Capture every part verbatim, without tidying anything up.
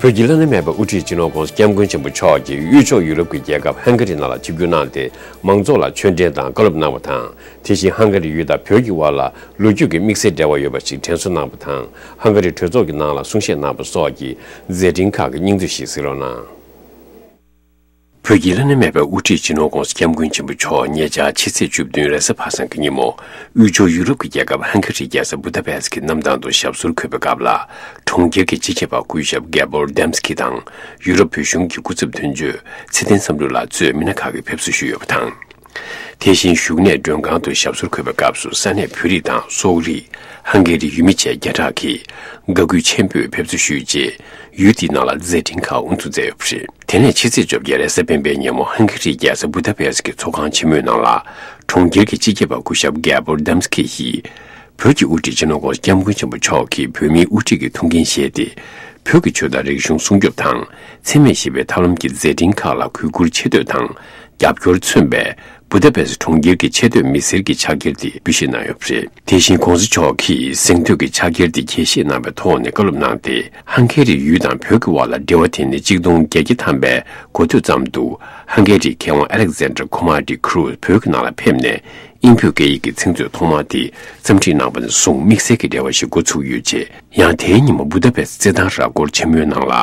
བོད་ཀྱི་བླ་ན་མེད་པའི་དབུ་ཁྲིད་སྤྱི་ནོར་༧གོང་ས་༧སྐྱབས་མགོན་ཆེན་པོ་མཆོག་གིས་དབུས་ཕྱོགས་ཡུ་རོབ་ཀྱི་རྒྱལ་ཁབ་ཧང་ག་རི་ནང་ལ་ཆིབས་བསྒྱུར་གནང་སྟེ། མང་ཚོགས་ལ་ཆོས་འབྲེལ་དང་བཀའ་སློབ་གནང་བ་དང་། དེ་བཞིན་ཧང་ག་རི་ཡུལ་དང་བོད་ཀྱི་དབར་ལ་ལོ་རྒྱུས་ཀྱི་དམིགས་བསལ་འབྲེལ་བ་ཡོད་པ་ཞིག་དྲན་གསོ་གནང་བ་དང་། ཧང་ག་རི་གྲོས་ཚོགས་ཀྱི་ནང་ལ་གསུང་བཤད་གནང་བ་སོགས་ཀྱི་མཛད་འཕྲིན་ཁག་གི་སྙིང་བསྡུས་ཤིག་གཟིགས་རོགས་གནང་། བོད་ཀྱི་བླ་ན་མེད་པའི་དབུ་ཁྲིད་སྤྱི་ནོར་༧གོང་ས་༧སྐྱབས་མགོན་ཆེན་པོ་མཆོག་ཉེ་ཆར་ཕྱི་ཚེས་བཅུ་བདུན་རེས་གཟའ་པ་སངས་ཀྱི་ཉིན་མོ། དབུས་ཕྱོགས་ཡུ་རོབ་ཀྱི་རྒྱལ་ཁབ་ཧང་ག་རིའི་རྒྱལ་ས་བུ་ད་པེ་སི་ཀྱི་གནམ་ཐང་དུ་ཞབས་སོར་འཁོད་པའི་སྐབས་ལ། གྲོང་ཁྱེར་གྱི་སྤྱི་ཁྱབ་པ་སྐུ་ཞབས་གེ་བོར་ཌེམ་སི་ཀི་དང་། ཡུ་རོབ་བོད་གཞུང་གི་སྐུ་ཚབ་དོན་གཅོད་ཚེ་བརྟན་བསམ་གྲུབ་ལགས་གཙོས་མི་སྣ་ཁག་གིས་ཕེབས་བསུ་ཞུས་ཡོད་པ་དང་། དེ་བཞིན་བཞུགས་གནས་མགྲོན་ཁང་དུ་ཞབས་སོར་འཁོད་པའི་སྐབས་སུ་ས་གནས་བོད་རིགས་དང་སོག་རིགས། ཧང་ག་རིའི་ཡུལ་མི་བཅས་བརྒྱ་ཕྲག་གིས་དགའ་གུས་ཆེན་པོས་ཕེབས་བསུ་ཞུས་རྗེས། ཡུལ་དེའི་ནང་ལ་མཛད་འཕྲིན་ཁག་དབུ་འཛུགས་མཛད་ཡོད་པ་རེད། དེ་ནས་ཕྱི་ཚེས་བཅོ་བརྒྱད་རེས་གཟའ་སྤེན་པའི་ཉིན་མོ་ཧང་ག་རིའི་རྒྱལ་ས་བུ་ད་པེ་སི་ཀྱི་ཚོགས་ཁང་ཆེན་མོའི་ནང་ལ། གྲོང་ཁྱེར་གྱི་སྤྱི་ཁྱབ་པ་སྐུ་ཞབས་གེ་བོར་ཌམ་སི་ཀི་ཡིས། བོད་ཀྱི་དབུ་ཁྲིད་སྤྱི་ནོར་༧གོང་ས་༧སྐྱབས་མགོན་ཆེན་པོ་མཆོག་གིས་བོད་མིའི་དབུ་ཁྲིད་ཀྱི་ཐུགས་འགན་བཞེས་ཏེ། བོད་ཀྱི་ཆོས་དང་རིག་གཞུང་སྲུང་སྐྱོབ་དང་། འཚེ་མེད་ཞི་བའི་ཐབས་ལམ་གྱི་མཛད་འཕྲིན་ཁག་ལ་གུས་བཀུར་ཆེ་བསྟོད་དང་། རྒྱབ་སྐྱོར་མཚོན་པའི་བུ་ད་པེ་སི་གྲོང་ཁྱེར་གྱི་ཆེ་བསྟོད་མི་སེར་གྱི་ཕྱག་འཁྱེར་དེ་འབུལ་བཞེས་གནང་ཡོད་པ་རེད། དེ་བཞིན་༧གོང་ས་མཆོག་གིས་གཟེངས་བསྟོད་ཀྱི་ཕྱག་འཁྱེར་དེ་རྒྱས་བཤད་གནང་བའི་ཐོག་ནས་བཀའ་སློབ་གནང་སྟེ། ཧང་ག་རིའི་ཡུལ་དང་བོད་ཀྱི་དབར་ལ་འབྲེལ་བ་དེ་ནི་ཆིག་སྟོང་བརྒྱད་བརྒྱ་ཐམ་པའི་འགོ་སྟོད་ཙམ་དུ། ཧང་ག་རིའི་མཁས་དབང་ཨ་ལེག་ཛན་ཌར་ཁོ་མ་ཌི་ཁུ་རུ་བོད་ཀྱི་ནང་ལ་ཕེབས་ནས། དབྱིན་བོད་སྐད་ཡིག་གི་ཚིག་མཛོད་ཐོག་མ་དེ་བརྩམས་བསྒྲིགས་གནང་བ་ནས་བཟུང་དམིགས་བསལ་གྱི་འབྲེལ་བ་ཞིག་འགོ་ཚུགས་ཡོད་ཅེས། ཡང་དེའི་ཉིན་མོ་བུ་ད་པེ་སི་རྩེད་ཐང་ར་སྐོར་ཆེན་མོའི་ནང་ལ།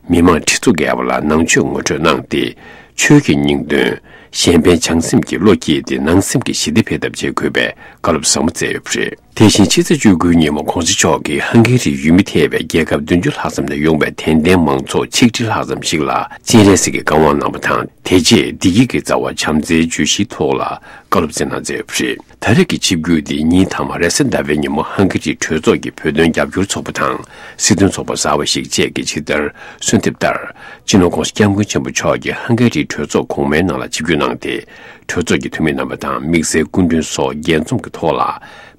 མི་མང་ཁྲི་ཚོ་བརྒལ་བ་ལ་ནང་ཆོས་ངོ་སྤྲོད་གནང་སྟེ། ཆོས་ཀྱི་སྙིང་དོན། གཞན་ཕན་བྱང་སེམས་ཀྱི་བློ་སྐྱེས་ཏེ་ནང་སེམས་ཀྱི་ཞི་བདེ་འཕེལ་ཐབས་བྱེད་དགོས་པའི་བཀའ་སློབ་ཟབ་མོ་སྩལ་ཡོད་པ་རེད། དེ་བཞིན་ཕྱི་ཚེས་བཅུ་དགུའི་ཉིན་མོ་༧གོང་ས་མཆོག་གིས་ཧང་ག་རིའི་ཡུལ་མི་ཐེ་བའི་རྒྱལ་ཁབ་བདུན་ཅུ་ལྷག་ཙམ་ནས་ཡོང་བའི་དད་ལྡན་མང་ཚོགས་ཆིག་ཁྲི་ལྷག་ཙམ་ཞིག་ལ་སྤྱན་རས་གཟིགས་ཀྱི་བཀའ་དབང་གནང་བ་དང་། དེ་རྗེས་བདེ་སྐྱིད་ཀྱི་རྩ་བ་བྱམས་བརྩེའི་བརྗོད་གཞིའི་ཐོག་ལ་བཀའ་སློབ་སྩལ་གནང་མཛད་ཡོད་པ་རེད། ད་རེས་ཀྱི་ཆིབས་བསྒྱུར་འདི་ཉིན་མཐའ་མ་རེས་གཟའ་ཟླ་བའི་ཉིན་མོ་ཧང་ག་རིའི་གྲོས་ཚོགས་ཀྱི་བོད་དོན་རྒྱབ་སྐྱོར་ཚོགས་པ་དང་། སྲིད་དོན་ཚོགས་པ་གསར་པ་ཞིག་བཅས་ཀྱིས་ཇི་ལྟར་གསོལ་འདེབས་ལྟར། སྤྱི་ནོར་༧གོང་ས་༧སྐྱབས་མགོན་ཆེན་པོ་མཆོག་གིས་ཧང་ག་རིའི་གྲོས་ཚོགས་གོང་མའི་ནང་ལ་ཆིབས་བསྒྱུར་གནང་སྟེ། གྲོས་ཚོགས་ཀྱི་འཐུས་མི་རྣམ་པ་དང་དམིགས་བསལ་སྐུ་མགྲོན་སོགས་རྒྱས་འཛོམས་ཀྱི་ཐོག་ལ།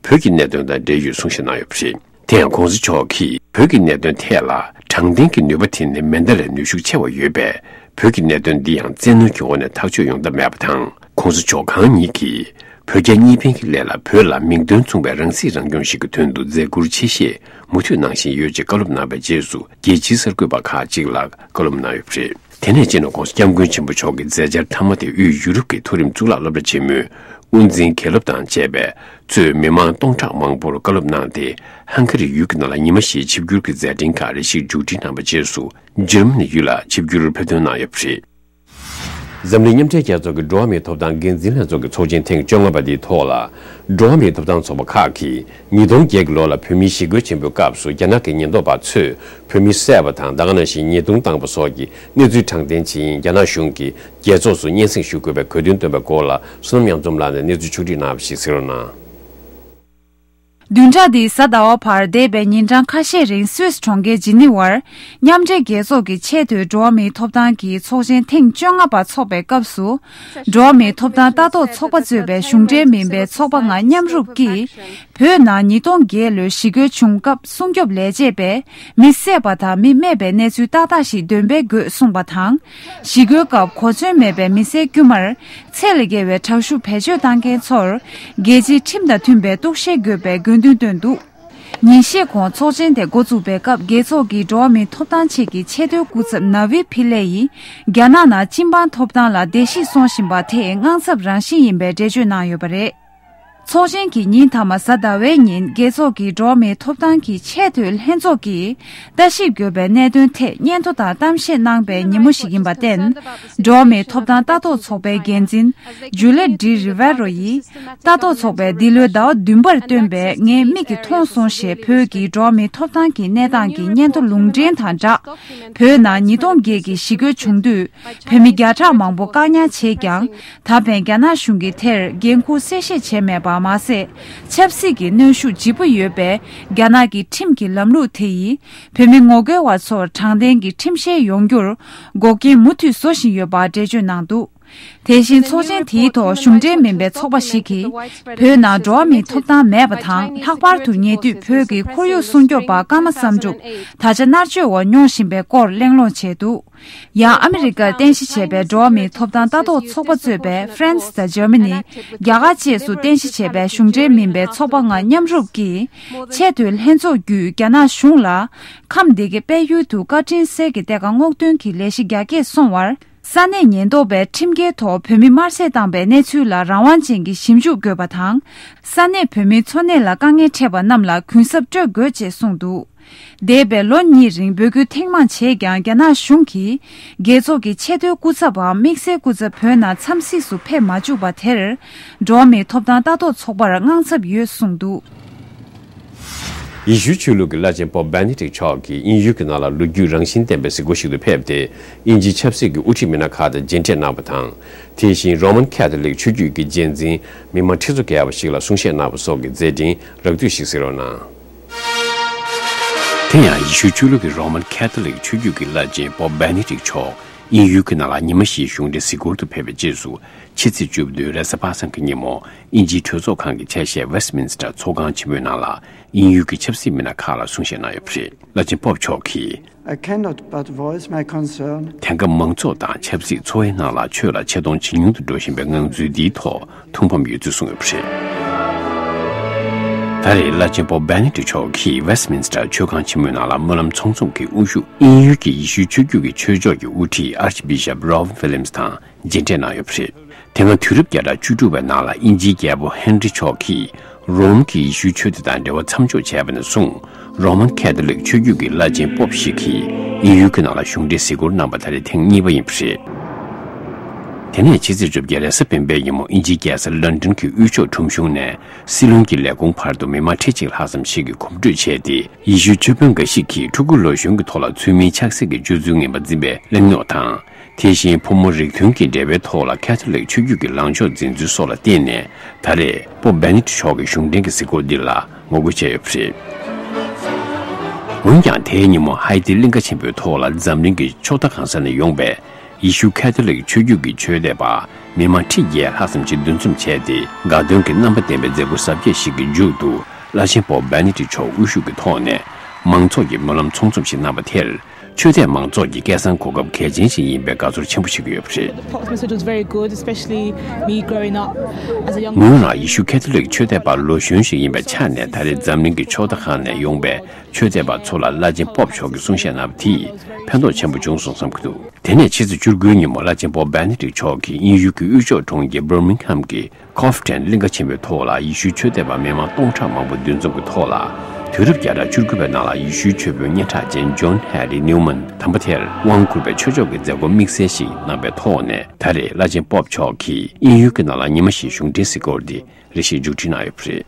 བོད་ཀྱི་གནད་དོན་དང་འབྲེལ་ཡོད་གསུང་བཤད་གནང་ཡོད་པ་རེད། དེ་ཡང་༧གོང་ས་མཆོག་གིས་བོད་ཀྱི་གནད་དོན་ཐད་ལ། དྲང་བདེན་གྱི་ནུས་པ་དེ་ནི་མེ་མདའ་ལས་ནུས་ཤུགས་ཆེ་བ་ཡོད་པས། བོད་ཀྱི་གནད་དོན་འདི་ཡང་བཙན་གནོན་གྱི་འོག་ནས་ཐག་གཅོད་ཡོང་ཐབས་མེད་པ་དང་། ༸གོང་ས་མཆོག་གང་ཉིད་ཀྱིས་བོད་རྒྱ་གཉིས་ཕན་གྱི་ལས་ལ་བོད་ལ་མིང་དོན་མཚུངས་པའི་རང་སྲིད་རང་སྐྱོང་ཞིག་གི་དོན་དུ་མཛད་ཁུར་ཆེ་བཞེས་མུ་མཐུད་གནང་བཞིན་ཡོད་ཅེས་བཀའ་སློབ་གནང་བའི་རྗེས་སུ། རྒྱལ་སྤྱིའི་གསར་འགོད་པ་ཁག་ཅིག་ལ་བཀའ་སློབ་གནང་ཡོད་པ་རེད། དེ་ནས་སྤྱི་ནོར་༸གོང་ས་༸སྐྱབས་མགོན་ཆེན་པོ་མཆོག་གི་མཛད་འཆར་མཐའ་མ་དེ་དབུས་ཡུ་རོབ་ཀྱི་མཐོ་རིམ་གཙུག་ལག་སློབ་གྲྭ་ཆེན་མོའི་དབུ་འཛིན་དགེ་སློབ་དང་བཅས་པས་གཙོས་མི་མང་སྟོང་ཕྲག་མང་པོར་བཀའ་སློབ་གནང་སྟེ། ཧང་ག་རི་ཡུལ་གྱི་ནང་ལ་ཉི་མ་བཞིའི་ཆིབས་བསྒྱུར་གྱི་མཛད་འཕྲིན་ཁག་རེ་ཞིག་མཇུག་སྒྲིལ་གནང་བའི་རྗེས་སུ། འཇར་མ་ནི་ཡུལ་ལ་ཆིབས་བསྒྱུར་ཕེབས་ཐོན་གནང་ཡོད་པ་རེད། འཛམ་གླིང་མཉམ་འབྲེལ་རྒྱལ་ཚོགས་ཀྱི་འགྲོ་བ་མིའི་ཐོབ་ཐང་འགན་འཛིན་ལྷན་ཚོགས་ཀྱི་ཚོགས་ཆེན་ཐེངས་བཅོ་ལྔ་པ་འདིའི་ཐོག་ལ། འགྲོ་བ་མིའི་ཐོབ་ཐང་ཚོགས་པ་ཁག་གིས་ཉིས་སྟོང་བརྒྱད་ཀྱི་ལོ་ལ་བོད་མིའི་ཞི་རྒོལ་ཆེན་པོའི་སྐབས་སུ་རྒྱ་ནག་གི་ཉེན་རྟོག་པ་ཚོས་བོད་མི་བསད་པ་དང་། ད་ག་ནང་བཞིན་ཉེས་རྡུང་བཏང་པ་སོགས་ཀྱི་གནས་ཚུལ་དྲང་བདེན་ཇི་ཡིན་རྒྱ་ནག་གཞུང་གིས་རྒྱལ་ཚོགས་སུ་སྙན་སེང་ཞུ་དགོས་པའི་དགོས་འདུན་བཏོན་པའི་སྐོར་ལ། བསོད་ནམས་དབྱངས་འཛོམས་ལགས་ནས་གནས་ཚུལ་ཕྱོགས་བསྒྲིགས་གནང་བ་ཞིག་གཟིགས་རོགས་གནང་། བདུན་ཕྲག་འདིའི་གཟའ་ཟླ་བ་བར་འདས་པའི་ཉིན་གྲངས་ཁ་ཤས་རིང་སུད་སི་གྲོང་ཁྱེར་ཇི་ནི་ཝར་མཉམ་འབྲེལ་རྒྱལ་ཚོགས་ཀྱི་ཆེས་མཐོའི་འགྲོ་བ་མིའི་ཐོབ་ཐང་གི་ཚོགས་ཆེན་ཐེངས་བཅོ་ལྔ་པ་འཚོགས་པའི་སྐབས་སུ། འགྲོ་བ་མིའི་ཐོབ་ཐང་ལྟ་རྟོག་ཚོགས་པ་གཙོས་པའི་གཞུང་འབྲེལ་མིན་པའི་ཚོགས་པ་ལྔ་མཉམ་རུབ་ཀྱིས། བོད་ནང་ཉིས་སྟོང་བརྒྱད་ལོའི་ཞི་རྒོལ་བྱུང་སྐབས་སྲུང་སྐྱོབ་ལས་བྱེད་པས་མི་བསད་པ་དང་མི་རྨས་པའི་གནས་ཚུལ་ཏག་ཏག་ཞིག་འདོན་སྤེལ་དགོས་གསུངས་པ་དང་། ཞི་རྒོལ་སྐབས་གོ་མཚོན་མེད་པའི་མི་སེར་དཀྱུས་མར་ཚད་ལས་བརྒལ་བའི་དྲག་ཤུགས་བེད་སྤྱོད་བཏང་མཁན་ཚོར། རྒྱལ་སྤྱིའི་ཁྲིམས་དང་མཐུན་པའི་གཏུག་བཤེར་དགོས་པའི་དགོས་འདུན་བཏོན་འདུག་ཉིན་ཤས་གོང་ཚོགས་ཆེན་དེ་འགོ་བཙུགས་པའི་སྐབས། རྒྱལ་ཚོགས་ཀྱི་འགྲོ་བ་མིའི་ཐོབ་ཐང་ཆེད་ཀྱི་ཆེས་མཐོའི་སྐུ་ཚབ་ན་བི་ཕི་ལེ་ཡིས། རྒྱ་ནག་ནང་སྤྱི་འབངས་ཐོབ་ཐང་ལ་བརྡལ་བཤིག་སོང་བཞིན་པ་དེ་དངངས་འཚབ་རང་བཞིན་ཡིན་པའི་འགྲེལ་བརྗོད་གནང་ཡོད་པ་རེད། ཚོགས་ཆེན་གྱི་ཉིན་མཐའ་མ་གཟའ་ཟླ་བའི་ཉིན། རྒྱལ་ཚོགས་ཀྱི་འགྲོ་བ་མིའི་ཐོབ་ཐང་གི་ཆེས་མཐོའི་ལྷན་ཚོགས་ཀྱིས། ལྟ་ཞིབ་དགོས་པའི་གནད་དོན་ཐད་སྙན་ཐོ་དང་གཏམ་བཤད་གནང་པའི་ཉིན་མོ་ཞིག་ཡིན་པར་བརྟེན། འགྲོ་བ་མིའི་ཐོབ་ཐང་ལྟ་རྟོག་ཚོགས་པའི་འགན་འཛིན་ཇུ་ལེ་ཌི་རི་ཝེ་རོ་ཡིས། ལྟ་རྟོག་ཚོགས་པས་འདི་ལོའི་ཟླ་བ་བདུན་པར་བཏོན་པའི་ངའི་མིག་གིས་མཐོང་སོང་ཞེས་བོད་ཀྱི་འགྲོ་བ་མིའི་ཐོབ་ཐང་གི་གནས་སྟངས་ཀྱི་སྙན་ཐོ་ལུང་འདྲེན་དང་སྦྲགས། བོད་ནང་ཉིས་སྟོང་བརྒྱད་ཀྱི་ཞི་རྒོལ་བྱུང་དུས། བོད་མི་བརྒྱ་ཕྲག་མང་པོ་བཀག་ཉར་བྱས་ཀྱང་། ད་ཕན་རྒྱ་ནག་གཞུང་གིས་དེར་འགན་འཁུར་གསལ་བཤད་བྱས་མེད་པ་མ་ཟད། ཆབ་སྲིད་ཀྱི་གནོན་ཤུགས་ལྗིད་པོ་ཡོད་པས། རྒྱ་ནག་གི་ཁྲིམས་ཀྱི་ལམ་ལུགས་དེ་ཡིས། བོད་མི་ངོ་རྒོལ་བ་ཚོར་དྲང་བདེན་གྱི་ཁྲིམས་བཤེར་ཡོང་རྒྱུར། འགོག་རྐྱེན་མུ་མཐུད་བཟོ་བཞིན་ཡོད་པ་འགྲེལ་བརྗོད་གནང་འདུག་དེ་བཞིན་ཚོགས་ཆེན་དེའི་ཐོག་གཞུང་འབྲེལ་མིན་པའི་ཚོགས་པ་ཞིག་གིས། བོད་ནང་འགྲོ་བ་མིའི་ཐོབ་ཐང་མེད་པ་དང་། ལྷག་པར་དུ་ཉེ་དུས་བོད་ཀྱི་ཁོར་ཡུག་སྲུང་སྐྱོབ་པ་ཀརྨ་བསམ་འགྲུབ་ད་ཆ་མནར་གཅོད་འོག་མྱོང་བཞིན་པའི་སྐོར་གླེང་སློང་བྱས་འདུག་ཡང་ཨ་མི་རི་ཀར་རྟེན་གཞི་བྱས་པའི་འགྲོ་བ་མིའི་ཐོབ་ཐང་ལྟ་རྟོག་ཚོགས་པ་གཙོས་པའི་ཧྥ་རན་སི་དང་འཇར་མ་ནི། རྒྱ་གར་བཅས་སུ་རྟེན་གཞི་བྱས་པའི་གཞུང་འབྲེལ་མིན་པའི་ཚོགས་པ་ལྔ་མཉམ་རུབ་ཀྱིས། ཆེས་མཐོའི་ལྷན་ཚོགས་བརྒྱུད་རྒྱ་ནག་གཞུང་ལ། ཁམས་འདི་གའི་དཔལ་ཡུལ་དུ་བཀའ་དྲིན་གསེར་གྱི་གདེངས་ཀ་སྔོག་འདོན་གྱི་ལས་གཞི་རྒྱ་སྐྱེད་སོང་བར། ས་གནས་ཉེན་རྟོག་པས་ཁྲིམས་འགལ་ཐོག་བོད་མི་དམར་གསོད་བཏང་པའི་གནས་ཚུལ་ལ་རང་དབང་ཅན་གྱི་ཞིབ་འཇུག་དགོས་པ་དང་། ས་གནས་བོད་མིའི་འཚོ་གནས་ལ་དཀའ་ངལ་འཕྲད་པ་རྣམས་ལ་གུན་གསབ་སྤྲོད་དགོས་ཅེས་གསུངས་འདུག་འདས་པའི་ལོ་གཉིས་རིང་འབོད་སྐུལ་ཐེངས་མང་བྱས་ཀྱང་། རྒྱ་ནག་གཞུང་གིས་རྒྱལ་ཚོགས་ཀྱི་ཆེས་མཐོའི་སྐུ་ཚབ་པའམ་དམིགས་བསལ་སྐུ་ཚབ་བོད་ནང་འཚམས་གཟིགས་སུ་ཕེབས་མ་བཅུག་པ་དེར། འགྲོ་བ་མིའི་ཐོབ་ཐང་ལྟ་རྟོག་ཚོགས་པར་དངངས་འཚབ་ཡོད་གསུངས་འདུག་ཡེ་ཤུའི་ཆོས་ལུགས་ཀྱི་བླ་ཆེན་པོབ་བེ་ནེ་ཏིག་མཆོག་གིས་དབྱིན་ཡུལ་གྱི་ནང་ལ་ལོ་རྒྱུས་རང་བཞིན་ལྡན་པའི་གཟིགས་སྐོར་ཞིག་ཏུ་ཕེབས་ཏེ། དབྱིན་ཇིའི་ཆབ་སྲིད་ཀྱི་དབུ་ཁྲིད་མི་སྣ་ཁག་དང་མཇལ་འཕྲད་གནང་བ་དང་། དེ་བཞིན་རོ་མན་ཁེ་ཐོ་ལིག་ཆོས་བརྒྱུད་ཀྱི་རྗེས་འཛིན་མི་མང་ཁྲི་ཚོ་བརྒལ་བ་ཞིག་ལ་གསུང་བཤད་གནང་བ་སོགས་ཀྱི་མཛད་འཕྲིན་རགས་བསྡུས་ཤིག་གཟིགས་རོགས་གནང་། དེ་ཡང་ཡེ་ཤུའི་ཆོས་ལུགས་ཀྱི་རོ་མན་ཁེ་ཐོ་ལིག་ཆོས་བརྒྱུད་ཀྱི་བླ་ཆེན་པོབ་བེ་ནེ་ཏིག་མཆོག་དབྱིན་ཡུལ་གྱི་ནང་ལ་ཉི་མ་བཞིའི་གཞུང་འབྲེལ་གཟིགས་སྐོར་དུ་ཕེབས་པའི་རྗེས་སུ། ཕྱི་ཚེས་བཅུ་བདུན་རེས་གཟའ་པ་སངས་ཀྱི་ཉིན་མོ། དབྱིན་ཇིའི་གྲོས་ཚོགས་ཁང་གི་ཆ་ཤས་Westminster་ཚོགས་ཁང་ཆེན་མོའི་ནང་ལ། དབྱིན་ཡུལ་གྱི་ཆབ་སྲིད་མི་སྣ་ཁག་ལ་གསུང་བཤད་གནང་ཡོད་པ་རེད། བླ་ཆེན་པོབ་མཆོག་གིས། I cannot but voice my concern. དེང་སྐབས་མང་ཚོགས་དང་ཆབ་སྲིད་འཚོ་བའི་ནང་ལ་ཆོས་ལ་ཆེ་མཐོང་ཇེ་ཉུང་དུ་འགྲོ་བཞིན་པའི་ངང་ཚུལ་འདིའི་ཐོག་ཐུགས་ཕམ་ཡོད་ཚུལ་གསུངས་ཡོད་པ་རེད། ད་རེས་བླ་ཆེན་པོབ་བེ་ནེ་ཏིག་མཆོག་གིས་Westminster་ཆོས་ཁང་ཆེན་མོའི་ནང་ལ་སྨོན་ལམ་ཚོགས་འཛོམས་ཀྱི་དབུ་བཞུགས་དབྱིན་ཡུལ་གྱི་ཡེ་ཤུའི་ཆོས་བརྒྱུད་ཀྱི་ཆོས་ཕྱོགས་ཀྱི་དབུ་ཁྲིད་Archbishop Rowan Phillips་དང་མཇལ་འཕྲད་གནང་ཡོད་པ་རེད། དེ་སྔ་དུས་རབས་བརྒྱ་ཕྲག་བཅུ་དྲུག་པའི་ནང་ལ་དབྱིན་ཇིའི་རྒྱལ་པོ་ཧེན་རི་མཆོག་གིས་རོམ་གྱི་ཡེ་ཤུའི་ཆོས་སྡེ་དང་འབྲེལ་བ་མཚམས་འཇོག་བྱས་པ་ནས་བཟུང་། རོ་མན་ཁེ་ཐོ་ལིག་ཆོས་བརྒྱུད་ཀྱི་བླ་ཆེན་པོབ་ཞིག་གིས་དབྱིན་ཡུལ་གྱི་ནང་ལ་གཞུང་འབྲེལ་གཟིགས་སྐོར་གནང་པ་ད་རེས་ཐེངས་གཉིས་པ་ཡིན་པ་རེད། དེ་ནས་ཕྱི་ཚེས་བཅོ་བརྒྱད་རེས་གཟའ་སྤེན་པའི་ཉིན་མོ་དབྱིན་ཇིའི་རྒྱལ་ས་ལོན་ཌོན་གྱི་དབུས་ཕྱོགས་ཁྲོམ་གཞུང་ནས་སྲིད་བློན་གྱི་ལས་ཁུངས་བར་དུ་མི་མང་ཁྲི་གཅིག་ལྷག་ཙམ་ཞིག་གིས་གོམ་བགྲོད་བྱས་ཏེ། ཡེ་ཤུའི་ཆོས་དཔོན་འགའ་ཞིག་གིས་ཕྲུ་གུ་ལོ་གཞོན་གྱི་ཐོག་ལ་ཚུལ་མིན་ཆགས་སྲེད་ཀྱི་སྤྱོད་ཚུལ་ངན་པ་འཛིན་པའི་གླེང་རྙོག་དང་། དེ་བཞིན་ཕོ་མོ་རིགས་མཐུན་གྱི་འབྲེལ་བའི་ཐོག་ལ་ཁ་ཐོ་ལིག་ཆོས་བརྒྱུད་ཀྱི་ལངས་ཕྱོགས་འཛིན་ཚུལ་སོགས་ལ་བརྟེན་ནས། ད་རེས་པོབ་བེ་ནེ་ཏིག་མཆོག་གི་གཞུང་འབྲེལ་གྱི་གཟིགས་སྐོར་འདི་ལ་ངོ་རྒོལ་བྱས་ཡོད་པ་རེད། འོན་ཀྱང་། དེའི་ཉིན་མོ་ཧའེ་ཏི་གླིང་ག་ཆེན་པོའི་ཐོག་ལ་འཛམ་གླིང་གི་ཕྱོགས་མཐའ་གང་ས་ནས་ཡོང་པའི་ཡེ་ཤུ་ཁ་ཐོ་ལིག་ཆོས་བརྒྱུད་ཀྱི་ཆོས་དད་པ་མི་མང་ཁྲི་བརྒྱད་ལྷག་ཙམ་ཞིག་འདུ་འཛོམས་བྱས་ཏེ། དགའ་སྟོན་གྱི་རྣམ་པ་ལྡན་པའི་མཛད་སྒོ་གཟབ་རྒྱས་ཤིག་གི་མཇུག་ཏུ། བླ་ཆེན་པོབ་བེ་ནེ་ཏིག་མཆོག་དབུ་བཞུགས་ཀྱི་ཐོག་ནས་མང་ཚོགས་ཀྱིས་སྨོན་ལམ་ཚོགས་འཛོམས་ཤིག་གནང་བ་དེར། ཆོས་དད་མང་ཚོགས་ཀྱིས་སྐལ་བཟང་གོ་སྐབས་གལ་ཆེན་ཞིག་ཡིན་པའི་དགའ་ཚོར་ཆེན་པོ་བྱེད་ཀྱི་ཡོད་པ་རེད། The Pope's message was very good, especially me growing up as a young ངོས་རང་ཡེ་ཤུ་ཁ་ཐོ་ལིག་ཆོས་དད་པ་ལོ་གཞོན་ཞིག་ཡིན་པའི་ཆ་ནས། ད་རེས་འཛམ་གླིང་གི་ཕྱོགས་མཐའ་གང་ནས་ཡོང་པའི་ཆོས་དད་པ་ཚོ་ལ་བླ་ཆེན་པོབ་མཆོག་གིས་གསུང་བཤད་གནང་བ་དེས་ཕན་ཐོགས་ཆེན་པོ་བྱུང་སོང་བསམ་གྱི་འདུག་དེ་ནས་ཕྱི་ཚེས་བཅུ་དགུའི་ཉིན་མོ་བླ་ཆེན་པོབ་བེ་ནེ་ཏིག་མཆོག་གིས་དབྱིན་ཡུལ་གྱི་དབུས་ཕྱོགས་གྲོང་ཁྱེར་Birmingham་གྱི་Cofton་གླིང་ག་ཆེན་པོའི་ཐོག་ལ་ཡེ་ཤུའི་ཆོས་དད་པ་མི་མང་སྟོང་ཕྲག་མང་པོ་འདུ་འཛོམས་ཀྱི་ཐོག་ལ། དུས་རབས་བརྒྱ་ཕྲག་བཅུ་དགུ་པའི་ནང་ལ་ཡེ་ཤུའི་ཆོས་དཔོན་སྙན་གྲགས་ཅན་John Henry Newman་དམ་པ་དེར་དབང་བསྐུར་བའི་ཆོས་ཕྱོགས་ཀྱི་མཛད་སྒོ་དམིགས་བསལ་ཞིག་གནང་པའི་ཐོག་ནས། ད་རེས་བླ་ཆེན་པོབ་མཆོག་གིས་དབྱིན་ཡུལ་གྱི་ནང་ལ་ཉི་མ་བཞིའི་གཞུང་འབྲེལ་གཟིགས་སྐོར་འདི་རེ་ཞིག་མཇུག་སྒྲིལ་གནང་ཡོད་པ་རེད།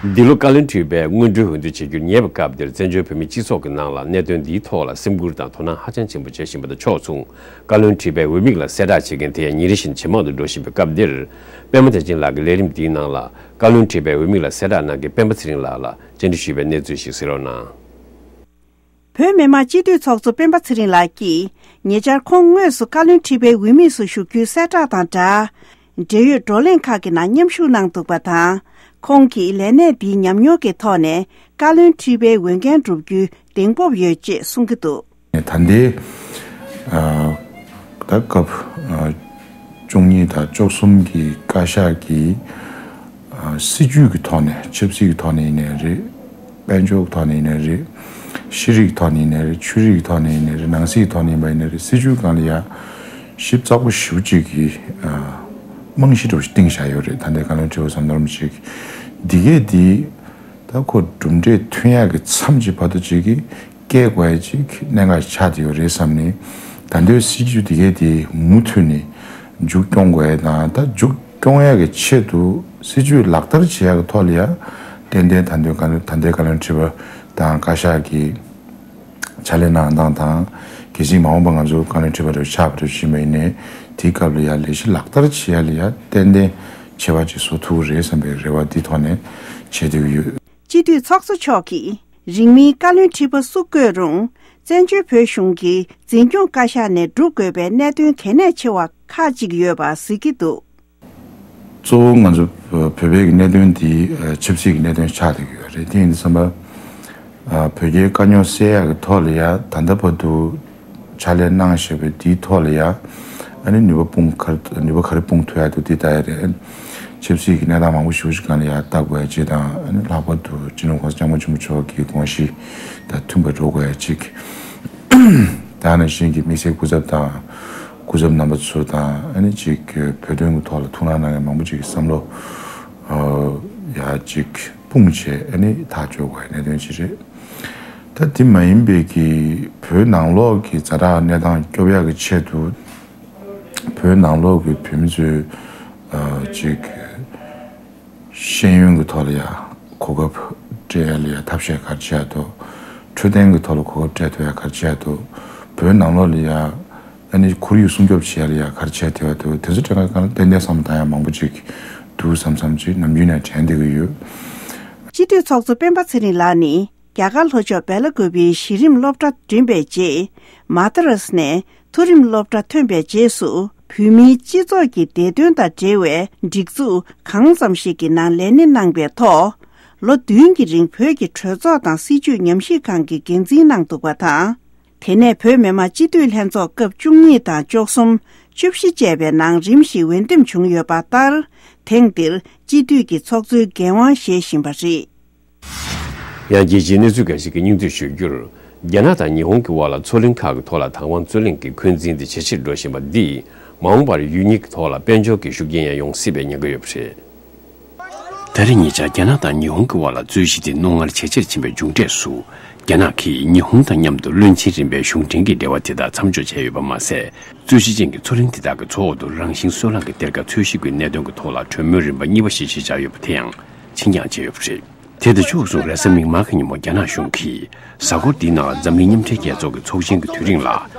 འདི་ལོ་བཀའ་བློན་ཁྲི་པའི་སྔོན་འགྲོའི་འོས་བསྡུ་བྱེད་རྒྱུར་ཉེ་བའི་སྐབས་འདིར། བཙན་བྱོལ་བོད་མིའི་སྤྱི་ཚོགས་ཀྱི་ནང་ལ་གནད་དོན་འདིའི་ཐོག་ལ་སེམས་ཁུར་དང་དོ་སྣང་ཧ་ཅང་ཆེན་པོ་བྱེད་བཞིན་པ་དང་ཕྱོགས་མཚུངས། བཀའ་བློན་ཁྲི་པའི་འོས་མིག་ལ་གསལ་བསྒྲགས་བྱེད་མཁན་དེ་ཡང་ཉིན་རེ་བཞིན་ཇེ་མང་དུ་འགྲོ་བཞིན་པའི་སྐབས་འདིར། པད་མ་བདེ་ཆེན་ལགས་ཀྱིས་ལས་རིམ་འདིའི་ནང་ལ་བཀའ་བློན་ཁྲི་པའི་འོས་མིག་ལ་གསལ་བསྒྲགས་གནང་མཁན་སྤེན་པ་ཚེ་རིང་ལགས་ལ་བཅར་འདྲི་ཞུས་པའི་གནས་ཚུལ་ཞིག་གཟིགས་རོགས་གནང་། བོད་མི་མང་སྤྱི་འཐུས་ཚོགས་གཙོ་སྤེན་པ་ཚེ་རིང་ལགས་ཀྱིས་ཉེ་ཆར་ཁོང་དངོས་སུ་བཀའ་བློན་ཁྲི་པའི་འོས་མིག་སུ་ཞུགས་རྒྱུའི་གསལ་བསྒྲགས་དང་སྦྲགས། འབྲེལ་ཡོད་བགྲོ་གླེང་ཁག་གི་ནང་མཉམ་ཞུགས་གནང་འདུག་པ་དང་། ཁོང་གིས་ལས་གནས་འདིའི་ཉམས་མྱོང་གི་ཐོག་ནས་བཀའ་བློན་ཁྲི་པའི་འོས་འགན་བསྒྲུབ་རྒྱུའི་གདེང་སྤོབས་ཡོད་ཅེས་གསུང་གི་འདུག་ད་ལྟའི་ཨ་ད་སྐབས་ཨ་བཅུ་གཉིས་དང་བཅུ་གསུམ་གྱི་བཀའ་ཤག་གིས་ཨ་སྲིད་ཇུས་ཀྱི་ཐོག་ནས། ཆབ་སྲིད་ཀྱི་ཐོག་ནས་ཡིན་ནའི་རེད། དཔལ་འབྱོར་གྱི་ཐོག་ནས་ཡིན་ནའི་རེད། ཤེས་རིག་གི་ཐོག་ནས་ཡིན་ནའི་རེད། ཆོས་རིག་གི་ཐོག་ནས་ཡིན་ནའི་རེད། ནང་སྲིད་ཀྱི་ཐོག་ནས་ཡིན་པ་ཡིན་ནའི་རེད། སྲིད་ཇུས་སྒང་ལ་ཡ་ཞིབ་ཚགས་པོ་ཞེ་པོ་ཅིག་གི་ཨ་རྨང་གཞི་འདྲ་བོ་ཞིག་བཏིང་བཞག་ཡོད་རེད། ད་ལྟའི་བཀའ་བློན་ཁྲི་པ་ཟམ་གདོང་རིན་པོ་ཆེ་གིས་འདི་གས་འདི་ད་ཁོ་གྲུབ་འབྲས་ཐོན་ཡག་གི་མཚམས་ཀྱི་བར་དུ་ཅིག་གི་བསྐྱལ་དགོས་ཡ་ཅིག་གནད་འགག་ཆགས་བསྡད་ཡོད་རེད་བསམ་ནས། ད་ལྟའི་སྲིད་ཇུས་འདི་གས་དེ་མུ་མཐུད་ནས་མཇུག་སྐྱོང་དགོས་ཡ་དང་། ད་མཇུག་སྐྱོང་ཡ་གི་ཆེད་དུ་སྲིད་ཇུས་ལག་བསྟར་བྱེད་ཡ་གི་ཐོག་ལ་ཡ་ཏན་ཏན་ད་ལྟའི་བཀའ་བློན། ད་ལྟའི་བཀའ་བློན་ཁྲི་པ་དང་བཀའ་ཤག་གིས་ཕྱག་ལས་གནང་སྟངས་དང་། གལ་སྲིད་མ་འོངས་པ་ང་ཚོ་བཀའ་བློན་ཁྲི་པ་འདྲ་ཆགས་པ་འདྲ་ཕྱིན་པ་ཡིན་ནའི། དེའི་སྐབས་ལ་ཡ་ལས་གཞི་ལག་བསྟར་བྱེད་ཡ་ལ་ཡ་ཏན་ཏན་བྱེད་པ་ཅིག་བཟོ་ཐུབ་ཀྱི་རེད་བསམ་པའི་རེ་བ་འདི་ཐོག་ནས་བྱེད་འདོད་ཀྱི་ཡོད། སྤྱི་འཐུས་ཚོགས་གཙོ་མཆོག་གིས་རིང་མིན་བཀའ་བློན་ཁྲི་པ་སུ་བསྐོས་རུང་། བཙན་བྱོལ་བོད་གཞུང་གི་འཛིན་སྐྱོང་བཀའ་ཤག་ནས་སྒྲུབ་དགོས་པའི་གནད་དོན་གལ་གནད་ཆེ་བ་ཁག་ཅིག་ཡོད་པ་གཟིགས་ཀྱི་འདུག། གཙོ་བོ་ང་ཚོ་བོད་པའི་གི་གནད་དོན་འདི་ཆབ་སྲིད་ཀྱི་གནད་དོན་ཆགས་བསྡད་ཀྱི་ཡོད་རེད། དེ་ཡིན་དུས་ཙམ་པ། བོད་རྒྱའི་དཀའ་རྙོག་སེལ་ཡག་གི་ཐོག་ལ་ཡ་ད་ལྟ་བར་དུ་ཕྱག་ལས་གནང་བཞག་པའི་འདིའི་ཐོག་ལ་ཡ། ཨ་ནི་ནུས་པ་སྤུངས་ག་རེ་ནུས་པ་ག་རེ་སྤུངས་ཐུབ་ཡག་འདུག་འདི་ལྟ་ཡ་རེད། ཆབ་སྲིད་ཀྱི་གནས་སྟངས་མང་པོ་ཞེ་པོ་ཅིག་སྒང་ལ་ཡ་ལྟ་དགོས་ཡ་ཅིག་དང་། ཨ་ནི་ལྷག་པར་དུ་སྤྱི་ནོར་༸གོང་ས་༸སྐྱབས་མགོན་ཆེན་པོ་མཆོག་གི་དགོངས་གཞི་དང་མཐུན་པ་འགྲོ་དགོས་ཡ་ཅིག། ད་ནང་བཞིན་གྱི་དམིགས་བསལ་སྐུ་ཚབ་དང་། སྐུ་ཚབ་རྣམ་པ་ཚོ་དང་། ཨ་ནི་ཅིག་བོད་དོན་གྱི་ཐོག་ལ་ཐུགས་སྣང་གནང་མཁན་མང་པོ་ཅིག་གི་བསམ་བློ་ཡ་ཅིག་སྤུངས་བྱས། ཨ་ནི་ཐག་གཅོད་དགོས་ཡ་གནད་དོན་ཅིག་རེད། ད་དེ་མ་ཡིན་པའི་གི་བོད་ནང་ལོགས་ཀྱི་ཛ་དྲག་གནས་སྟངས་སྐྱོབ་ཡག་གི་ཆེད་དུ། བོད་ནང་ལོགས་ཀྱི་བོད་མི་ཚོས་ཨ་ཅིག་ཤེས་ཡོན་གྱི་ཐོག་ལ་ཡ་གོ་སྐབས་སྤྲད་ཡ་ལ་ཡ་ཐབས་ཤེས་ག་རེ་བྱེད་ཡ་འདུག། འཕྲོད་བསྟེན་གྱི་ཐོག་ལ་གོ་སྐབས་སྤྲད་ཐུབ་ཡ་ག་རེ་བྱེད་ཡ་འདུག། བོད་ནང་ལོགས་ལ་ཡ་ཨ་ནི་ཁོར་ཡུག་སྲུང་སྐྱོབ་བྱེད་ཡ་ལ་ཡ་ག་རེ་བྱེད་ཐུབ་ཡ་འདུག། དེ་ཚོ་དྲན་ཁ་གང་ལ་ཏན་ཏན་བསམ་བློ་བཏང་ཡ་མང་པོ་ཅིག་འདུག་བསམ་བསམ་ཅིག་ནམ་རྒྱུན་ནས་དྲན་བསྡད་ཀྱི་ཡོད། སྤྱི་འཐུས་ཚོགས་གཙོ་སྤེན་པ་ཚེ་རིང་ལགས་ནི། རྒྱ་གར་ལྷོ་ཕྱོགས་སྦེ་ལ་ཀུ་པེའི་གཞི་རིམ་སློབ་གྲྭ་འགྲིམས་པའི་རྗེས། མ་ད་རཱས་ནས་མཐོ་རིམ་སློབ་གྲྭ་ཐོན་པའི་རྗེས་སུ། བོད་མིའི་སྤྱི་ཚོགས་ཀྱི་བདེ་དོན་དང་འབྲེལ་བའི་སྒྲིག་འཛུགས་གང་ཙམ་ཞིག་གི་ནང་ལས་གནས་གནང་པའི་ཐོག། ལོ་བདུན་གྱི་རིང་བོད་ཀྱི་གྲོས་ཚོགས་དང་སྲིད་བྱུས་ཉམས་ཞིབ་ཁང་གི་འགན་འཛིན་གནང་འདུག་པ་དང་། དེ་ནས་བོད་མི་མང་སྤྱི་འཐུས་ལྷན་ཚོགས་སྐབས་བཅུ་གཉིས་དང་བཅུ་གསུམ། བཅུ་བཞི་བཅས་པའི་ནང་རིམ་བཞིན་འོས་འདེམས་བྱུང་ཡོད་པ་ལྟར། དེང་འདིར་སྤྱི་འཐུས་ཀྱི་ཚོགས་གཙོའི་འགན་དབང་བཞེས་བཞིན་པ་རེད། ཡང་རྒྱལ་སྤྱིའི་གནས་ཚུལ་འགའ་ཞིག་གི་སྙིང་བསྡུས་ཞུ་རྒྱུར། རྒྱ་ནག་དང་ཉི་ཧོང་གི་དབར་ལ་མཚོ་གླིང་ཁག་གི་ཐོག་ལ་དྭགས་དབང་རྩོད་གླེང་གི་འཁོན་འཛིན་དེ་ཇེ་ཆེར་འགྲོ་བཞིན་པ་འདིས། མ་འོངས་པར་ཡུལ་གཉིས་ཀྱི་ཐོག་ལ་དཔལ་འབྱོར་གྱི་ཤུགས་རྐྱེན་ཡང་ཡོང་སྲིད་པའི་ཉེན་ཁ་ཡོད་པ་རེད། ད་རེས་ཉེ་ཆར་རྒྱ་ནག་དང་ཉི་ཧོང་གི་དབར་ལ་རྩོད་གཞི་དེ་རྣོ་ངར་ཇེ་ཆེར་ཕྱིན་པའི་མཇུག་འབྲས་སུ། རྒྱ་ནག་གིས་ཉི་ཧོང་དང་མཉམ་དུ་བློན་ཆེན་རིམ་པའི་གཞུང་འབྲེལ་གྱི་འབྲེལ་བ་དེ་དག་མཚམས་འཇོག་བྱས་ཡོད་པ་མ་ཟད། རྩོད་གཞི་ཅན་གྱི་མཚོ་གླིང་དེ་དག་གི་མཚོ་འོག་ཏུ་རང་བཞིན་སོལ་རླངས་ཀྱི་གཏེར་ཁ་འཚོལ་ཞིབ་ཀྱི་གནད་དོན་གྱི་ཐོག་ལ་གྲོས་མོལ་རིམ་པ་གཉིས་པ་ཞིག་བྱས་བཞག་ཡོད་པ་དེ་ཡང་ཕྱིར་འགྱངས་བྱས་ཡོད་པ་རེད། དེ་དང་ཕྱོགས་མཚུངས། རེས་གཟའ་མིག་དམར་གྱི་ཉིན་མོ་རྒྱ་ནག་གཞུང་གིས་གཟའ་འཁོར་འདིའི་ནང་ལ་འཛམ་གླིང་མཉམ་འབྲེལ་རྒྱལ་ཚོགས་ཀྱི་ཚོགས་ཆེན་གྱི་དུས་རིང་ལ།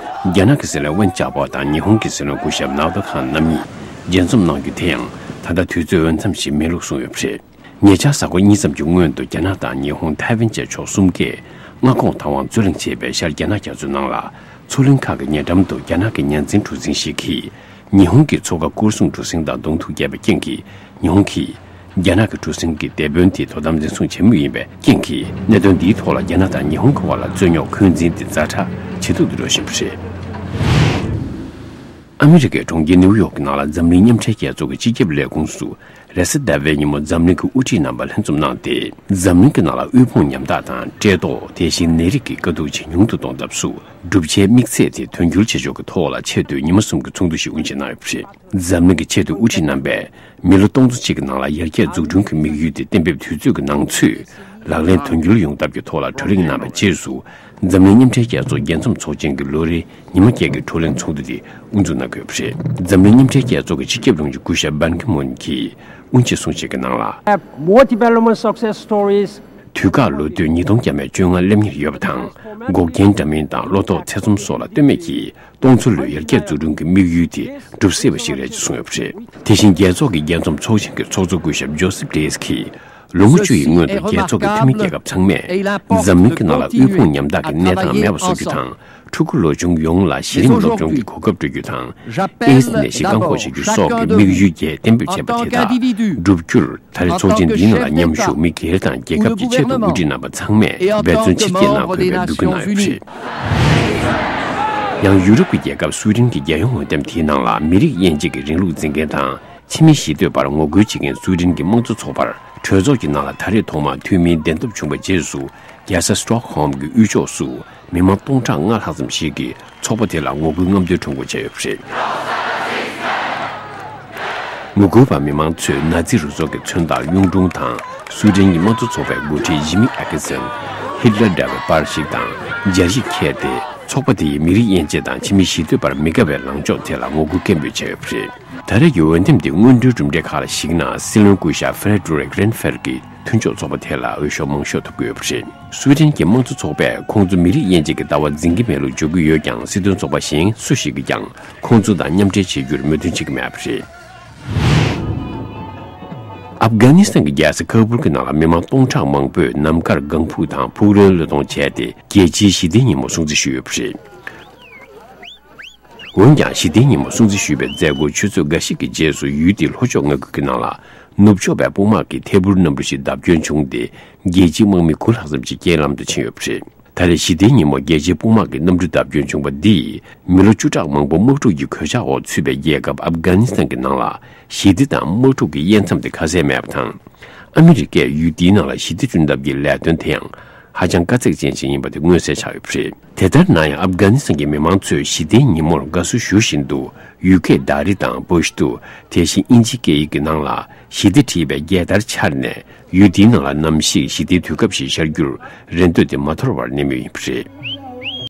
རྒྱ་ནག་གི་སྲིད་བློན་ཝུན་ཅཱ་པོ་དང་ཉི་ཧོང་གི་སྲིད་བློན་སྐུ་ཞབས་ནཱ་རུ་ཏོ་ཁཱན་རྣམ་གཉིས་མཇལ་འཛོམས་གནང་རྒྱུ་དེ་ཡང་ད་ལྟ་དུས་ཚོད་འོས་འཚམ་ཞིག་མེད་ལུགས་གསུངས་ཡོད་པ་རེད། ཉེ་ཆར་གཟའ་འཁོར་གཉིས་ཙམ་གྱི་སྔོན་དུ་རྒྱ་ནག་དང་ཉི་ཧོང་། ཐའེ་ཝན་བཅས་ཕྱོགས་གསུམ་གས་མངའ་ཁོངས་དྭགས་དབང་རྩོད་གླེང་བྱས་པའི་ཤར་རྒྱ་ནག་རྒྱ་མཚོའི་ནང་ལ། མཚོ་གླིང་ཁག་གི་ཉེ་འགྲམ་དུ་རྒྱ་ནག་གི་ཉ་འཛིན་གྲུ་གཟིངས་ཤིག་གིས་ཉི་ཧོང་གི་མཚོ་ཁ་སྐོར་སྲུང་གྲུ་གཟིངས་དང་གདོང་ཐུག་བརྒྱབ་པའི་རྐྱེན་གྱིས། ཉི་ཧོང་གིས་རྒྱ་ནག་གི་གྲུ་གཟིངས་ཀྱི་སྡེ་དཔོན་དེ་དོ་དམ་འཛིན་བཟུང་བྱེད་མུས་ཡིན་པའི་རྐྱེན་གྱིས། གནད་དོན་འདིའི་ཐོག་ལ་རྒྱ་ནག་དང་ཉི་ཧོང་གི་དབར་ལ་རྩོད་རྙོག་འཁོན་འཛིན་དེ་ཛ་དྲག་ཇེ་སྡུག་ཏུ་འགྲོ་བཞིན་པ་རེད། ཨ་མི་རི་ཀའི་གྲོང་ཁྱེར་ནེའུ་ཡོག་གི་ནང་ལ་འཛམ་གླིང་མཉམ་འབྲེལ་རྒྱལ་ཚོགས་ཀྱི་སྤྱི་ཁྱབ་ལས་ཁུངས་སུ། རེས་གཟའ་ཟླ་བའི་ཉིན་མོ་འཛམ་གླིང་གི་དབུ་ཁྲིད་རྣམ་པ་ལྷན་འཛོམས་གནང་སྟེ། འཛམ་གླིང་གི་ནང་ལ་དབུལ་ཕོངས་ཉམ་ཐག་དང་། བཀྲེས་ལྟོགས། དེ་བཞིན་ནད་རིགས་ཀྱི་དཀའ་སྡུག་ཇེ་ཉུང་དུ་གཏོང་ཐབས་སུ། བསྒྲུབ་བྱའི་དམིགས་ཚད་དེ་དོན་འཁྱོལ་བྱེད་ཕྱོགས་ཀྱི་ཐོག་ལ་ཆེད་དུ་ཉི་མ་གསུམ་གྱི་ཚོགས་འདུ་ཞིག་དབུ་འབྱེད་གནང་ཡོད་པ་རེད། འཛམ་གླིང་གི་ཆེས་མཐོའི་དབུ་ཁྲིད་རྣམ་པས། མི་ལོ་སྟོང་ཚོ་གཅིག་གི་ནང་ལ་ཡར་རྒྱས་འཛུགས་སྐྲུན་གྱི་དམིགས་ཡུལ་དེ་གཏན་འབེབས་དུས་ཚོད་ཀྱི་ནང་ཚུད། ལག་ལེན་དོན་འཁྱོལ་ཡོང་ཐབས་ཀྱི་ཐོག་ལ་གྲ་སྒྲིག་གནང་བའི་རྗེས་སུ། འཛམ་གླིང་མཉམ་འབྲེལ་རྒྱལ་ཚོགས་རྒྱས་འཛོམས་ཚོགས་ཆེན་གྱི་ལོ་རེའི་ཉི་མ་བརྒྱད་ཀྱི་བགྲོ་གླེང་ཚོགས་འདུ་དེ་དབུ་འཛུགས་གནང་གི་ཡོད་པ་རེད། འཛམ་གླིང་མཉམ་འབྲེལ་རྒྱལ་ཚོགས་ཀྱི་སྤྱི་ཁྱབ་དྲུང་ཆེ་སྐུ་ཞབས་བན་ཀི་མུན་གྱིས་དབུ་འབྱེད་གསུང་བཤད་ཀྱི་ནང་ལ། Have more development success stories. དུས་བཀག་ལོ་དུས་ཉིས་སྟོང་བརྒྱ་མེད་བཅོ་ལྔ་སླེབས་ཉེར་ཡོད་པ་དང་། འགོག་རྐྱེན་འདྲ་མིན་དང་བློ་ཐོག་ཐེ་ཚོམ་སོགས་ལ་ལྟོས་མེད་ཀྱིས། སྟོང་ཚོ་ལོའི་ཡར་རྒྱས་འཛུགས་སྐྲུན་གྱི་དམིགས་ཡུལ་དེ་འགྲུབ་སྲིད་པ་ཞིག་རེད་ཅེས་གསུངས་ཡོད་པ་རེད། དེ་བཞིན་རྒྱལ་ཚོགས་ཀྱི་རྒྱས་འཛོམས་ཚོགས་ཆེན་གྱི་ཚོགས་གཙོ་སྐུ་ཞབས་ཇོ་སེབ་ཏེ་ཡེས་ཀྱིས། ལོ་ངོ་བཅུ་ཡི་སྔོན་དུ་རྒྱལ་ཚོགས་ཀྱི་འཐུས་མི་རྒྱལ་ཁབ་ཚང་མས་འཛམ་གླིང་གི་ནང་ལ་དབུལ་ཕོངས་ཉམ་ཐག་གི་གནས་སྟངས་མེད་པ་བཟོ་རྒྱུ་དང་། ཕྲུ་གུ་ལོ་ཆུང་ཡོངས་ལ་གཞི་རིམ་སློབ་སྦྱོང་གི་གོ་སྐབས་སྤྲོད་རྒྱུ་དང་། ཨེ་ཌི་སི་ནད་གཞི་བཀག་འགོག་བྱ་རྒྱུ་སོགས་ཀྱི་དམིགས་ཡུལ་བརྒྱད་གཏན་འབེབས་བྱས་པ་དེ་དག་འགྲུབ་རྒྱུར། ད་རེས་ཚོགས་ཆེན་འདིའི་ནང་ལ་མཉམ་ཞུགས་མི་སྒེར་དང་རྒྱལ་ཁབ་ཀྱི་ཆེས་མཐོའི་དབུ་ཁྲིད་རྣམ་པ་ཚང་མས་འབད་བརྩོན་ཆེ་བསྐྱེད་གནང་དགོས་པའི་འབོད་སྐུལ་གནང་ཡོད་པ་རེད། ཡང་ཡུ་རོབ་ཀྱི་རྒྱལ་ཁབ་སུའེ་ཏེན་གྱི་རྒྱལ་ཡོངས་འོས་འདེམས་དེའི་ནང་ལ། མི་རིགས་དབྱེ་འབྱེད་ཀྱི་རིང་ལུགས་འཛིན་མཁན་དང་། ཕྱི་མི་ཞི་གཏོད་པར་ངོ་རྒོལ་བྱེད་མཁན་སུའེ་ཏེན་གྱི་དམངས་གཙོ་ཚོགས་པར། གྲོས་ཚོགས་ཀྱི་ནང་ལ་ད་རེས་ཐོག་མར་འཐུས་མིའི་གདན་ཐོབ་བྱུང་བའི་རྗེས་སུ། རྒྱལ་ས་སི་ཊོག་ཧོམ་གྱི་དབུས་ཕྱོགས་སུ། མི་མང་སྟོང་ཕྲག་ལྔ་ལྷག་ཙམ་ཞིག་གིས་ཚོགས་པ་དེ་ལ་ངོ་རྒོལ་རྔམ་སྟོན་ཁྲོམ་སྐོར་བྱས་ཡོད་པ་རེད། ངོ་རྒོལ་པ་མི་མང་ཚོས་ནཱ་ཛི་རུ་ཚོགས་ཀྱི་མཚོན་རྟགས་གཡུང་དྲུང་དང་། སུའེ་ཏེན་གྱི་དམངས་གཙོ་ཚོགས་པའི་འགོ་ཁྲིད་ཇི་མི་ཨེ་ཀེ་སན། ཧིཊ་ལར་འདྲ་བའི་པར་ཞིག་དང་སྦྱར་ཡིག་འཁྱེར་ཏེ། ཚོགས་པ་དེ་ཡིས་མི་རིགས་དབྱེ་འབྱེད་དང་ཕྱི་མི་ཞི་གཏོད་པར་མི་དགའ་བའི་ལངས་ཕྱོགས་དེ་ལ་ངོ་རྒོལ་སྐད་འབོད་བྱས་ཡོད་པ་རེད། ད་རེས་ཀྱི་འོས་འདེམས་འདི་སྔོན་འགྲོའི་གྲུབ་འབྲས་ཁག་ལ་གཞིགས་ན། སྲིད་བློན་སྐུ་ཞབས་ཧྥེ་རེ་ཌི་རིག་རེན་ཧྥེར་གྱིས་མཐུན་ཕྱོགས་ཚོགས་པ་དེ་ལ་འོས་ཤོག་མང་ཤོས་ཐོབ་ཀྱི་ཡོད་པ་རེད། སུའེ་ཏེན་གྱི་དམངས་གཙོ་ཚོགས་པས་ཁོང་ཚོ་མི་རིགས་དབྱེ་འབྱེད་ཀྱི་ལྟ་བ་འཛིན་གྱི་མེད་ལུགས་བརྗོད་ཀྱི་ཡོད་ཀྱང་། སྲིད་དོན་ཚོགས་པ་གཞན་སུ་ཞིག་གིས་ཀྱང་ཁོང་ཚོ་དང་མཉམ་འབྲེལ་བྱེད་རྒྱུར་མོས་མཐུན་བྱེད་ཀྱི་མེད་པ་རེད། ཨབ་གྷ་ནི་སི་ཐན་གྱི་རྒྱལ་ས་ཁ་བུར་གྱི་ནང་ལ་མི་མང་སྟོང་ཕྲག་མང་པོས་ནམ་མཁར་ལྒང་ཕུག་དང་ཕུག་རོན་བློས་གཏོང་བྱས་ཏེ། རྒྱལ་སྤྱིའི་ཞི་བདེའི་ཉིན་མོ་སྲུང་བརྩི་ཞུས་ཡོད་པ་རེད། འོན་ཀྱང་། ཞི་བདེའི་ཉིན་མོ་སྲུང་བརྩི་ཞུས་པའི་མཛད་སྒོ་ཆུ་ཚོད་འགའ་ཞིག་གི་རྗེས་སུ། ཡུལ་དེའི་ལྷོ་ཕྱོགས་མངའ་ཁུལ་གྱི་ནང་ལ་ནུབ་ཕྱོགས་པའི་དཔུང་དམག་གི་ཐད་འཕུར་གནམ་གྲུ་ཞིག་བརྡབ་སྐྱོན་བྱུང་སྟེ། རྒྱལ་སྤྱིའི་དམག་མི་དགུ་ལྷག་ཙམ་ཞིག་རྐྱེན་ལམ་དུ་ཕྱིན་ཡོད་པ་རེད། ད་རེས་ཞི་བདེའི་ཉིན་མོར་རྒྱལ་སྤྱིའི་དཔུང་དམག་གི་གནམ་གྲུ་བརྡབ་སྐྱོན་བྱུང་བ་འདིས། མི་ལོ་བཅུ་ཕྲག་མང་པོ་དམག་འཁྲུག་གི་གོད་ཆག་འོག་ཚུད་པའི་རྒྱལ་ཁབ་ཨབ་གྷ་ནི་སི་ཐན་གྱི་ནང་ལ། ཞི་བདེ་དང་དམག་འཁྲུག་གི་དབྱེ་མཚམས་དེ་ཁ་གསལ་མེད་པ་དང་། ཨ་མི་རི་ཀས་ཡུལ་འདིའི་ནང་ལ་ཞི་བདེ་བསྐྲུན་ཐབས་ཀྱི་ལས་དོན་དེ་ཡང་ཧ་ཅང་དཀའ་ཚེགས་ཅན་ཞིག་ཡིན་པ་དེ་མངོན་གསལ་ཆགས་ཡོད་པ་རེད། དེ་ལྟར་ན་ཡང་། ཨབ་གྷ་ནི་སི་ཐན་གྱི་མི་མང་ཚོས་ཞི་བདེའི་ཉིན་མོར་དགའ་བསུ་ཞུ་བཞིན་དུ། ཡུ་གེ་དཱ་རི་དང་པུ་ཤ་ཏུ། དེ་བཞིན་དབྱིན་ཇིའི་སྐད་ཡིག་གི་ནང་ལ་ཞི་བདེ་བྲིས་པའི་རྒྱལ་དར་འཕྱར་ནས། ཡུལ་འདིའི་ནང་ལ་ནམ་ཞིག་ཞི་བདེའི་དུས་སྐབས་ཤིག་ཤར་རྒྱུར་རེ་འདོད་དེ་མ་དོར་བར་གནས་མུས་ཡིན་པ་རེད།